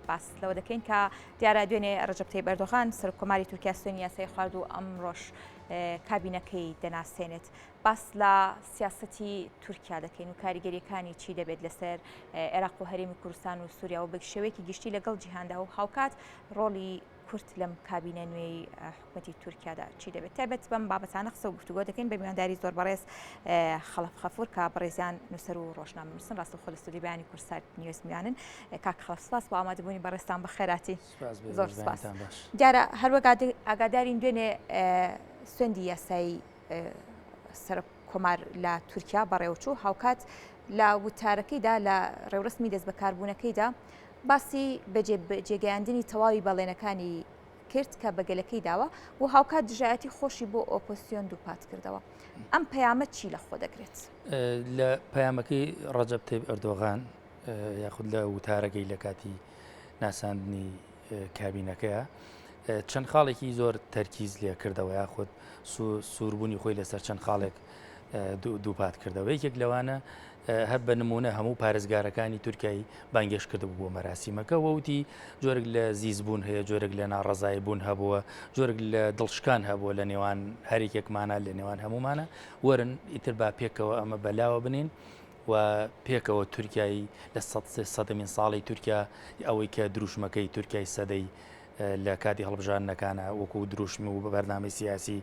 باس لەوە دەکەین کە دیارە دوێنێ ڕەجەب تەیب ئەردۆغان سەرۆک کۆماری تورکیا سوێنی یاسایی خوارد و ئەمڕۆش کابینەکەی دەناسێنێت. باس لە سیاسەتی تورکیا دەکەین و کاریگەریەکانی چی دەبێت لەسەر عێراق و هەرێمی کوردستان و سووریا و بە شێوەیەکی گشتی لەگەڵ جیهاندا و هاوکات ڕۆڵی کورد لەم کابینە نوێی حکومەتی تورکیادا چی دەبێت تایبەت بەم بابەتانە قسە و گفتوگۆ دەکەین بە میوانداری زۆر بەڕێز خەڵەف خەفور کە بەڕێزیان نووسەر و ڕۆژنامەنووسن ڕاستەوخۆ لە ستۆدیۆی بەیانی کوردسات نیوز میوانن کاک خەڵەف سپاس بۆ ئامادەبوونی بەڕێزتان بەخێراتی زۆر سپاس دیارە هەروەک ئاگادارین دوێنێ سوێندی یاسایی سەرۆک کۆمار لە تورکیا بەڕێوەچوو هاوکات لە وتارەکەیدا لە ڕێوڕسمی دەستبەکاربوونەکەیدا باسی بەجێگەیاندنی تەواوی بەڵێنەکانی کرد کە بە گەلەکەی داوە و هاوکات دژایەتی خۆشی بۆ ئۆپۆسیۆن دووپات کردەوە. ئەم پەیامە چی لە خۆ دەگرێت؟ لە پەیامەکەی ڕەجەب تەیب ئەردۆغان یاخود لە وتارەکەی لە کاتی ناساندنی کابینەکەیە چەند خاڵێکی زۆر تەرکیز لێ کردەوە یاخود سووربوونی خۆی لەسەر چەند خاڵێک دووپات کردەوە یەکێک لەوانە هەر بە نمونە هەموو پارێزگارەکانی تورکای بانگێش کردبوو بۆ مەراسیمەکە وەوتی جۆرێک لە زیزبوون هەیە جۆرێک لە ناڕەزایی بوون هەبووە جۆرێک لە دڵشکان هەبووە لە نێوان هەرێکێکمانە لە نێوان هەمومانە وەرن ئیتر با پێکەوە ئەمە بەلاوە بنین و پێکەوە تورکای لە سەدەمین ساڵی تورکیا ئەوەی کە دروشمەکەی تورکای سەدەی لە کاتی هەڵبژاردنەکانە وەکو دروشم و بەرنامەی سیاسی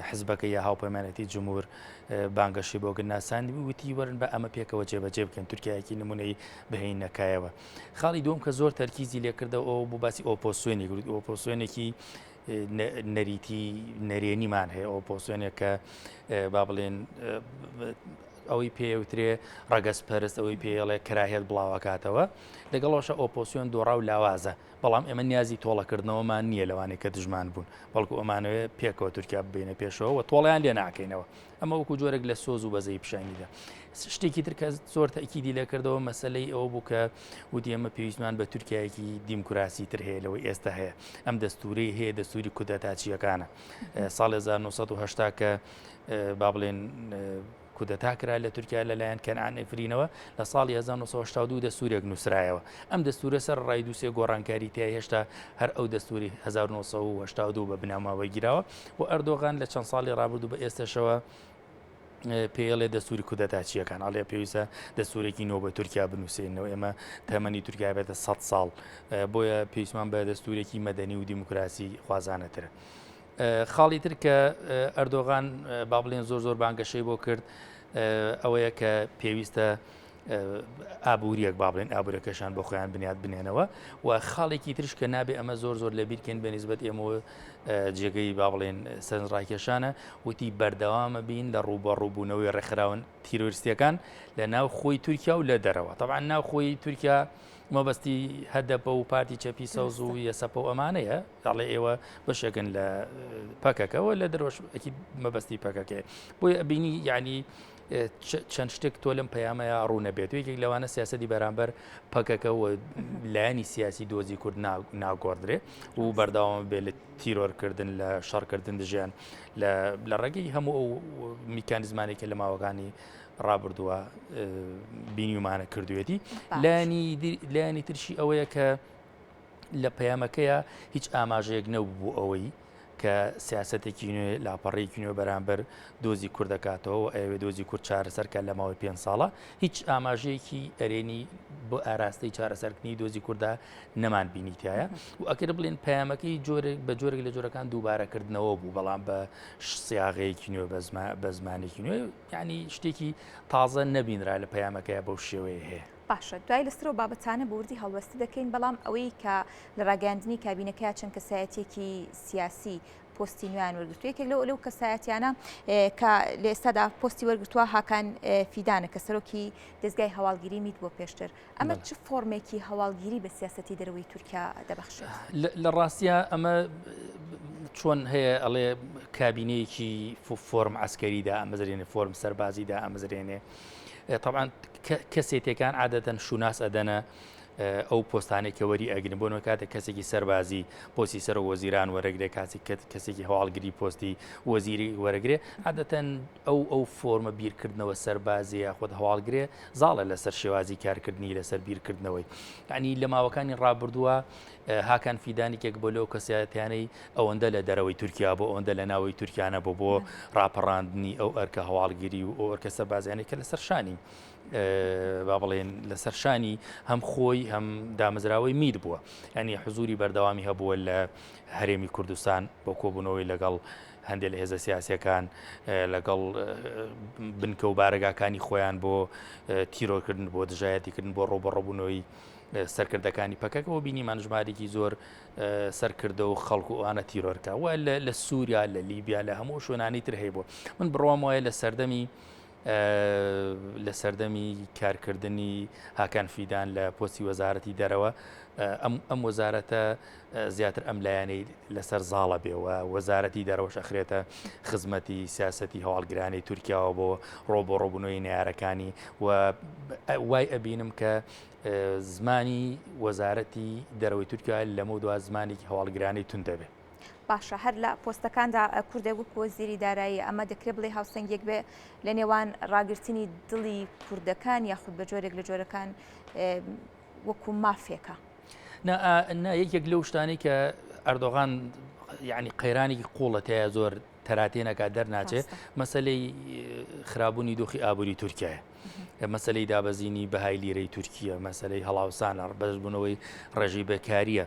حزبەکە یا هاوپەیمانەتی جمهور بانگەشەی بۆ کرد ناساندی وتی وەرن بە ئەمە پێکەوە جێبەجێ بکەین تورکیایەکی نمونەی بهێنە کایەوە خاڵی دووەم کە زۆر تەرکیزی لێکردەوە ئەو بۆ باسی ئۆپۆسیۆنی کرد ئۆپۆسیۆنێکی نەریتی نەرێنیمان هەیە ئۆپۆسیۆنێک کە با بڵێن ئەوەی پێوترێ ڕەگەز پەرست ئەوەی پێڵێ کراهێت بڵاوەکاتەوە لەگەڵەوەشە ئۆپۆسیۆن دۆڕاو لاوازە بەڵام ئێمە نیازی تۆڵەکردنەوەمان نییە لەوانەی کە دژمان بوون، بەڵکو ئەمانەوێت پێکەوە تورکیا ببەینە پێشەوە و تۆڵەیان لێ ناکەینەوە. ئەمە وەکو جۆرێک لە سۆز و بەزەیی پیشانی دا. شتێکی تر کە زۆر تەئکیدی لێ کردەوە مەسەلەی ئەوە بوو کە وتی ئێمە پێویستمان بە تورکیایەکی دیموکراسی تر هەیە لەوەی ئێستا هەیە. ئەم دەستوورەی هەیە دەستووری کودەتاچییەکانە. ساڵی 1980 کە با بڵێن کودەتا کرا لە تورکیا لەلایەن کەنعان ئەفرینەوە لە ساڵی 1982 دەستورێک نووسرایەوە. ئەم دەستورە سەر ڕای دووسێ گۆڕانکاری تیا هێشتا هەر ئەو دەستوری 1982 بە بنەما وەرگیراوە و ئەردۆغان لە چەند ساڵی ڕابردوو بە ئێستەشەوە پێڵێ دەستوری کودەتاچیەکان ئەڵێ پێویستە دەستورێکی نۆ بە تورکیا بنووسێنەوە ئێمە تەمەنی تورکیا بێتە 100 ساڵ بۆیە پێویستمان بە دەستورێکی مەدەنی و دیموکراسی خوازانەترە. خاڵی تر کە ئەردۆغان با بڵێن زۆر زۆر بانگەشەی بۆ کرد ئەوەیە کە پێویستە ئابووریەک با بڵێن ئابوورەکەشان بۆ خۆیان بنیات بنێنەوە و خاڵێکی ترش کە نابێ ئەمە زۆر زۆر لەبیرکەین بە نسبەت ئێمەوە جێگەی با بڵێن سەرنجڕاکێشانە وتی بەردەوامە بین لە ڕووبەڕووبوونەوەی ڕێکخراون تیرۆریستیەکان لە ناو خۆی تورکیا و لە دەرەوە طبعا ناو خۆی تورکیا مەبەستی هەدەپە و پارتی چەپی سەوز و یەسەپە و ئەمانەیە دەڵێ ئێوە بەشێکن لە پەکەکەوە لە دەرەوەش ئەکی مەبەستی پەکەکەی بۆیە ئەبینی یعنی چەند شتێک تۆ لەم پەیامەیە ڕوو نەبێت یەکێک لەوانە سیاستی بەرامبەر پەکەکە و لایەنی سیاسی دۆزی کورد ناگۆڕدرێ و بەردەوام بێ لە تیرۆرکردن لە شەڕکردن دژیان لە ڕێگەی هەموو ئەو میکانزمانێک کە لە ماوەکانی ڕابردووە بینیومانە کردوێتی لایەنی ترشی ئەوەیە کە لە پەیامەکەیا هیچ ئاماژەیەک نەبوو بۆ ئەوەی کە سیاسەتێکی نوێ، لاپەڕەیەکی نوێ بەرامبەر دۆزی کورد دەکاتەوە و ئەیەوێ دۆزی کورد چارەسەر کات لە ماوەی پێنج ساڵە، هیچ ئاماژەیەکی ئەرێنی بۆ ئاراستەی چارەسەرکردنی دۆزی کورددا نەمان بینی تایە و ئەگەر بڵێن پەیامەکەی جۆرێک بە جۆرێک لە جۆرەکان دووبارەکردنەوە بوو بەڵام بە سیاغەیەکی نوێ بە زمانێکی نوێ یعنی شتێکی تازە نەبینرا لە پەیامەکەی بەو شێوەیە هەیە. باشە دوای لەسەر ئەو بابەتانە بە وردی هەڵوێستە دەکەین، بەڵام ئەوەی کە لە ڕاگەیاندنی کابینەکەیا چەند کەسایەتیەکی سیاسی پۆستی نوێیان وەرگرتووە، یەکێک لەو لەو کەسایەتیانە کە لە ئێستادا پۆستی وەرگرتووە هاکان فیدانە کە سەرۆکی دەزگای هەواڵگیری میت بووە پێشتر، ئەمە چ فۆرمێکی هەواڵگیری بە سیاسەتی دەرەوەی تورکیا دەبەخشێت؟ لە ڕاستیا ئەمە چۆن هەیە ئەڵێ کابینەیەکی فۆرم عەسکەری دائەمەزرێنێ، فۆرم سەربازی دائەمەزرێنێ، تەبعەن کەسێتیەکان عادەتەن شوناس ئەدەنە. ئەو پۆستانەی کە وەری ئەگرن بۆ نمونە کاتێک کەسێکی سەربازی پۆستی سەرۆک وەزیران وەرەگرێ کاتێک کەسێکی هەواڵگری پۆستی وەزیری وەرەگرێ عادەتەن ئەو ئەو فۆرمە بیرکردنەوە سەربازی یاخود هەواڵگرێ زاڵە لەسەر شێوازی کارکردنی لەسەر بیرکردنەوەی یعنی لە ماوەکانی ڕابردووە هاکان فیدانیکێک بۆ لەو کەسایەتیانەی ئەوەندە لە دەرەوەی تورکیا بۆ ئەوەندە لە ناوەی تورکیانە بۆ بۆ ڕاپەڕاندنی ئەو ئەرکە هەواڵگری و ئەو ئەرکە سەربازیانەی کە لەسەر شانی با بڵێن لەسەر شانی هەم خۆی هەم دامەزراوەی میت بووە ینی حزوری بەردەوامی هەبووە لە هەرێمی کوردستان بۆ کۆبوونەوەی لەگەڵ هەندێک لە هێزە سیاسەکان لەگەڵ بنکە و بارەگاکانی خۆیان بۆ تیرۆرکردن بۆ دژایەتیکردن بۆ ڕۆبەڕۆبوونەوەی سەرکردەکانی پەکەکەەوە بینیمان ژمارێکی زۆر سەرکردە و خەڵک و ئەوانە تیرۆرکە و لە سووریا لە لیبیا لە هەموو شوێنانی تر هەیبوو من بڕوام وایە لە سەردەمی لە سەردەمی کارکردنی هاکان فیدان لە پۆستی وەزارەتی دەرەوە ئەم وەزارەتە زیاتر ئەم لایەنەی لەسەر زاڵە بێ و وەزارەتی دەرەوەش ئەخرێتە خزمەتی سیاسەتی هەواڵگرانەی تورکیاوە بۆ ڕۆبۆڕۆبوونەوەی نارەکانی و وای ئەبینم کە زمانی وەزارەتی دەرەوەی تورکیا لەمە دوا زمانێکی هەواڵگرانەی تون دەبێت. باشە هەر لە پۆستەکاندا کوردێک وەکو وەزیری دارایی ئەمە دەکرێ بڵێ هاوسەنگیەک بێ لە نێوان ڕاگرتنی دڵی کوردەکان یاخود بە جۆرێک لە جۆرەکان وەکو مافێکە؟ نا یەکێک لەو شتانەی کە ئەردۆغان یعنی قەیرانێکی قوڵە تایە زۆر تەراتێ نەکات دەرناچێ مەسلەی خراببوونی دۆخی ئابووری تورکایە مەسلەی دابەزینی بەهای لیرەی تورکیە مەسلەی هەڵاوسانە بەرزبوونەوەی ڕێژەی بێکاریە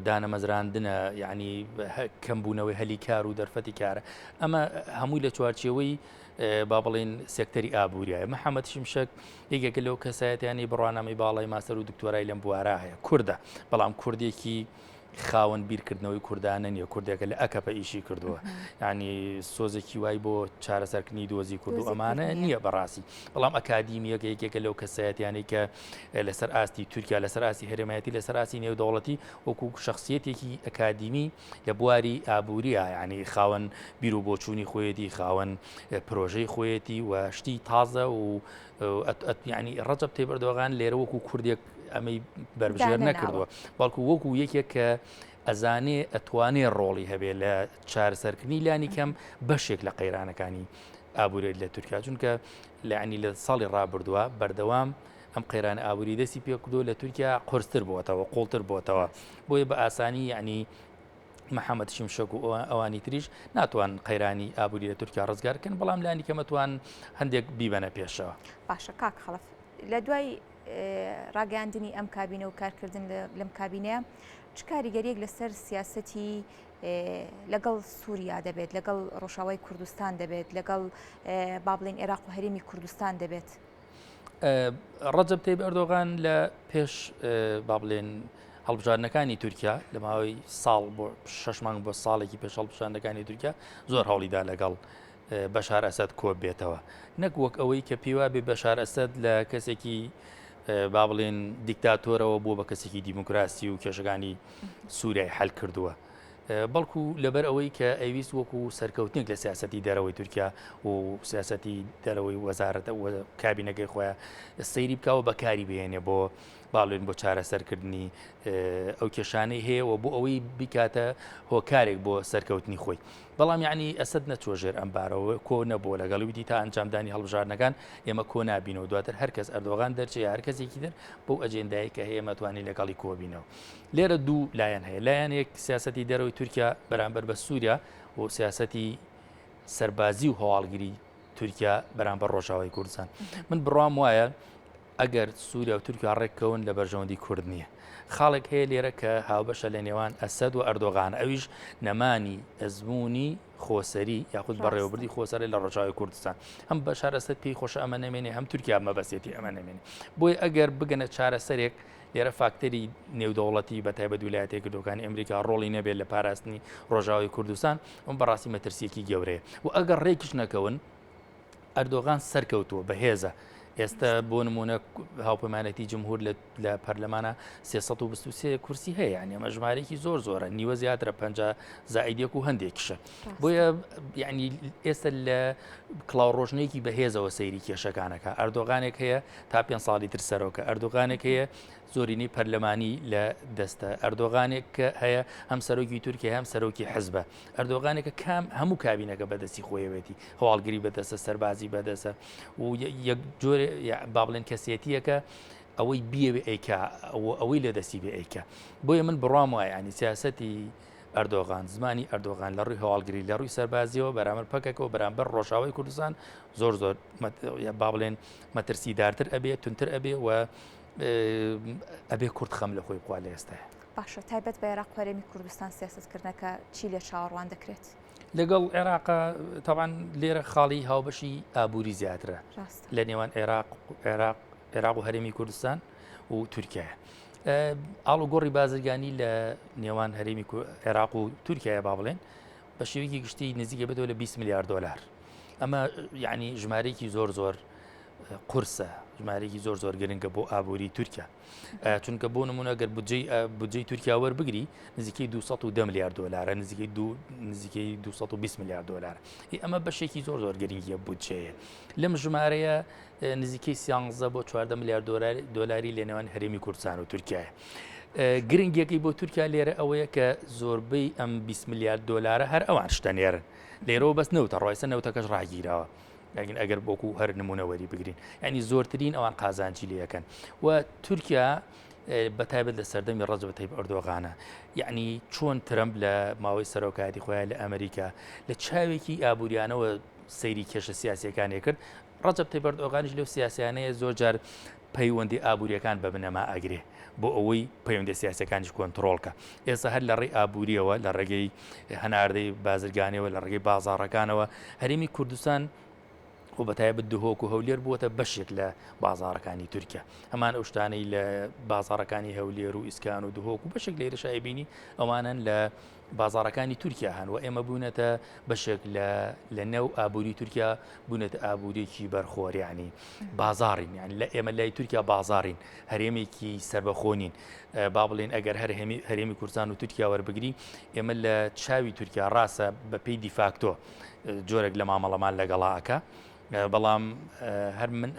دانەمەزراندنە یعنی کەمبوونەوەی هەلی کار و دەرفەتی کارە ئەمە هەمووی لە چوارچێوەی با بڵین سێکتەری ئابووریایە محەممەد شیمشەک یەکێکە لەو کەسایەتیانی بڕوانامەی باڵای ماستەر و دکتۆرای لەم بوارە هەیە کوردە بەڵام کوردێکی خاوەن بیرکردنەوەی کوردانە نیە کوردێکە لە ئەکەپە ئیشی کردووە ینی سۆزێکی وای بۆ چارەسەرکردنی دۆزی کورد و ئەمانە نییە بەڕاستی بەڵام ئەکادیمیەکە یەکێکە لەو کەسایەتیانەی کە لەسەر ئاستی تورکیا لەسەر ئاستی هەرێمایەتی لەسەر ئاستی نێودەوڵەتی وەکو شخصیەتێکی ئەکادیمی لە بواری ئابووریە ینی خاوەن بیر و بۆچوونی خۆیەتی خاوەن پرۆژەی خۆیەتی و شتی تازە و ینی ڕەجەب تەیب ئەردۆغان لێرە وەکو کوردێک ئەمەی بەربژێر نەکردووە بەڵکو وەکو یەکێک کە ئەزانێ ئەتوانێ ڕۆڵی هەبێ لە چارەسەرکردنی لانی کەم بەشێک لە قەیرانەکانی ئابوورێت لە تورکیا چونکە لەعنی لە ساڵی ڕابردووە بەردەوام ئەم قەیران ئابووری دەستی پێکردو لە تورکیا قورستر بووەتەوە قوڵتر بووەتەوە بۆیە بە ئاسانی یعنی محەممەد شیمشەک و ئەوانی تریش ناتوان قەیرانی ئابووری لە تورکیا ڕزگارکەن بەڵام لانی کەمەتوان هەندێک بیبەنە پێشەوە. باشە کاک خەڵەف لە دوای ڕاگەیاندنی ئەم کابینە و کارکردن لەم کابینەیە چ کاریگەریەک لەسەر سیاسەتی لەگەڵ سووریا دەبێت لەگەڵ ڕۆژاوای کوردستان دەبێت لەگەڵ با بڵێن عێراق و هەرێمی کوردستان دەبێت؟ ڕەجەب تەیب ئەردۆغان لە پێش با بڵێن هەڵبژاردنەکانی تورکیا لە ماوەی ساڵ بۆ شش مانگ بۆ ساڵێکی پێش هەڵبژاردنەکانی تورکیا زۆر هەوڵیدا لەگەڵ بەشار ئەسەد کۆ بێتەوە نەک وەک ئەوەی کە پێوا بێ بەشار ئەسەد لە کەسێکی با بڵێن دیکتاتۆرەوە بووە بە کەسێکی دیموکراسی و کێشەکانی سووریای حل کردووە. بەڵکو لەبەر ئەوەی کە ئەویست وەکو سەرکەوتنێک لە سیاستی دەرەوەی تورکیا و سیاستی دەرەوەی وەزارەتە کابینەکەی خۆیان سەیری بکەوە بەکاری بهێنێ بۆ باڵێن بۆ چارەسەرکردنی ئەو کێشانەی هەیە و بۆ ئەوەی بیکاتە هۆکارێک بۆ سەرکەوتنی خۆی. بەڵام یەعنی ئەسەد نەچووە ژێر ئەم بارەوە کۆ نەبووە لەگەڵی وتی تا ئەنجامدانی هەڵبژاردنەکان ئێمە کۆ نابینەوە دواتر هەر کەس ئەردۆغان دەرچێ یا هەر کەسێکی تر بەو ئەجێندایەی کە هەیە ئێمە توانین لەگەڵی کۆ بینەوە لێرە دوو لایەن هەیە لایەنێک سیاسەتی دەرەوەی تورکیا بەرامبەر بە سووریا و سیاسەتی سەربازی و هەواڵگری تورکیا بەرامبەر ڕۆژاوای کوردستان من بڕوام وایە ئەگەر سووریا و تورکیا ڕێککەون لە بەرژەوەندی کورد نییە. خاڵێک هەیە لێرە کە هاوبەشە لە نێوان ئەسەد و ئەردۆغان ئەویش نەمانی ئەزموونی خۆسەری یاخود بەڕێوەبردی خۆسەرە لە ڕۆژاوای کوردستان. هەم بەشار ئەسەد پێی خۆشە ئەمە نەمێنێ هەم تورکیا مەبەستێتی ئەمە نەمێنێ. بۆیە ئەگەر بگەنە چارەسەرێک لێرە فاکتەری نێودەوڵەتی بە تایبەت ویلایەتە یەکگرتووەکانی ئەمریکا ڕۆڵی نەبێت لە پاراستنی ڕۆژاوای کوردستان ئەم بەڕاستی مەترسییەکی گەورەیە و ئەگەر ڕێکیش نەکەون ئەردۆغان سەرکەوتووە، بەهێزە. ئێستا بۆ نمونە هاوپەیمانێتی جمهور لە پەرلەمانە 323 کورسی هەیە یعنی ئەمە ژمارێکی زۆر زۆرە نیوە زیاترە 50 زائیدێک و هەندێکیشە بۆیە یعنی ئێستا لە کڵاو ڕۆژنێکی بەهێزەوە سەیری کێشەکانەکە ئەردۆغانێک هەیە تا پێ ساڵی تر سەرۆکە ئەردۆغانێک هەیە زۆرینەی پەرلەمانی لە دەستە. ئەردۆغانێک کە هەیە هەم سەرۆکی تورکیا هەم سەرۆکی حزبە. ئەردۆغانێکە کام هەموو کابینەکە بەدەستی خۆیەوێتی، هەواڵگری بەدەستە، سەربازی بەدەستە و یەک جۆرێ با بڵێن کەسێتیەکە ئەوەی بیەوێ ئەیکا ئەوەی لە دەستی بێ ئەیکا. بۆیە من بڕوام وایە ینی سیاسەتی ئەردۆغان، زمانی ئەردۆغان لە ڕووی هەواڵگری لە ڕووی سەربازیەوە بەرامبەر پەکەکە و بەرامبەر ڕۆژاوای کوردستان زۆر زۆر با بڵێن مەترسیدارتر ئەبێ تونتر ئەبێ و ئەبێ کورد خەم لە خۆی بخوا لە ئێستا. باشە تایبەت بە عێراق و هەرێمی کوردستان سیاسەتکردنەکە چی لێ چاوەڕوان دەکرێت؟ لەگەڵ عێراق تاوان لێرە خاڵی هاوبەشی ئابووری زیاترە لە نێوان عێراق عێراق عێراق و هەرێمی کوردستان و تورکیا. ئاڵوگۆڕی بازرگانی لە نێوان هەرێمی عێراق و تورکیا با بڵێن بە شێوەیەکی گشتی نزیکە بێتەوە لە 20 ملیار دلار ئەمە یعنی ژمارەیەکی زۆر زۆر قورسە ژمارەیەکی زۆر زۆر گرنگە بۆ ئابووری تورکیا چونکە بۆ نمونە گەر بودجەی بودجەی تورکیا وەربگری نزیکەی 210 ملیار دلارە نزیکەی دو نزیکەی 220 ملیار دلار ئەمە بەشێکی زۆر زۆر گرنگیە بودجەیە لەم ژمارەیە نزیکەی 13 بۆ 14 ملیار دۆلاری لە نێوان هەرێمی کوردستان و تورکایە. گرنگیەکەی بۆ تورکیا لێرە ئەوەیە کە زۆربەی ئەم 20 ملیار دۆلارە هەر ئەوان شتە نێرن لێرەوە بەس نەوتە ڕۆیسە نەوتەکەش ڕاگیراوە لەگن ئەگەر بۆکو هەر نمونە وەری بگرین ینی زۆرترین ئەوان قازانجی لەکەن و تورکیا بە تایبەت لە سەردەمی ڕەجەب تەیب ئەردۆغانە یعنی چۆن ترەمپ لە ماوەی سەرۆکایەتی خۆیان لە ئەمریکا لە چاوێکی ئابووریانەوە سەیری کێشە سیاسیەکانی کرد ڕەجەب تەیب ئەردۆغانیش لەو سیاسیانەیە زۆر جار پەیوەندی ئابووریەکان بە بنەما ئەگرێ بۆ ئەوەی پەیوەندی سیاسەکانیش کۆنتترۆڵکە ئێستا هەر لە ڕێی ئابووریەوە لە ڕێگەی هەناردەی بازرگانیەوە لە ڕێگەی بازاڕەکانەوە هەرێمی کوردستان و بەتایبەت دهۆک و هەولێر بووەتە بەشێک لە بازاڕەکانی تورکیا هەمان ئەو شتانەی لە بازاڕەکانی هەولێر و ئیسکان و دهۆک و بەشێک لێرەش ئەیبینی ئەوانن لە بازاڕەکانی تورکیا هەن و ئێمە بوونەتە بەشێک لە لە نێو ئابووری تورکیا بوونەتە ئابووریێکی بەرخۆر یعنی بازاڕین یان لە ئێمە لای تورکیا بازاڕین هەرێمێکی سربەخۆ نین با بڵێن ئەگەر هەر هەرێمی کوردستان و تورکیا وەربگری ئێمە لە چاوی تورکیا ڕاستە بە پێی دیفاکتۆ جۆرێک لە مامەڵەمان لەگەڵا ئەکا بەڵام هەر من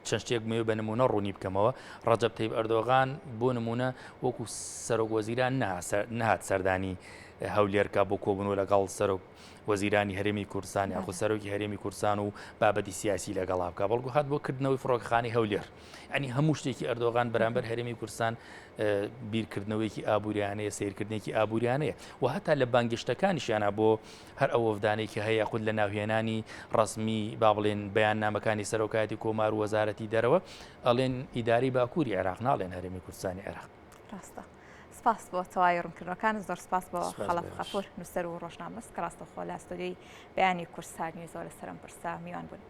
چەند شتێک مێ بە نمونە ڕوونی بکەمەوە ڕەجەب تەیب ئەردۆغان بۆ نمونە وەکو سەرۆک وەزیران نەهات سەردانی هەولێرکە بۆ کۆبوونەوە لەگەڵ سەرۆک وەزیرانی هەرێمی کوردستان یاخود سەرۆکی هەرێمی کوردستان و بابەتی سیاسی لەگەڵا بکە بەڵکو هات بۆ کردنەوەی فڕۆکەخانەی هەولێر ئەنی هەموو شتێکی ئەردۆغان بەرامبەر هەرێمی کوردستان بیرکردنەوەیەکی ئابووریانەیە سیرکردنێکی ئابووریانەیە و هەتا لە بانگشتەکانیشیانە بۆ هەر ئەو وەفدانەی کە هەیە یاخود لە ناوهێنانی ڕەسمی با بڵێن بەیاننامەکانی سەرۆکایەتی کۆمار و وەزارەتی دەرەوە ئەڵێن ئیدارەی باکووری عێراق ناڵێن هەرێمی کوردستانی عێراق. ڕاستە. سپاس بۆ تەواوی ڕوونکردنەوەکانت زۆر سپاس بۆ خەڵەف غەفور نووسەر و ڕۆژنامەنووس کە ڕاستەوخۆ لە ستۆدیۆی بەیانی کوردسات نیوزەوە لەسەر ئەم پرسە میوان بوون.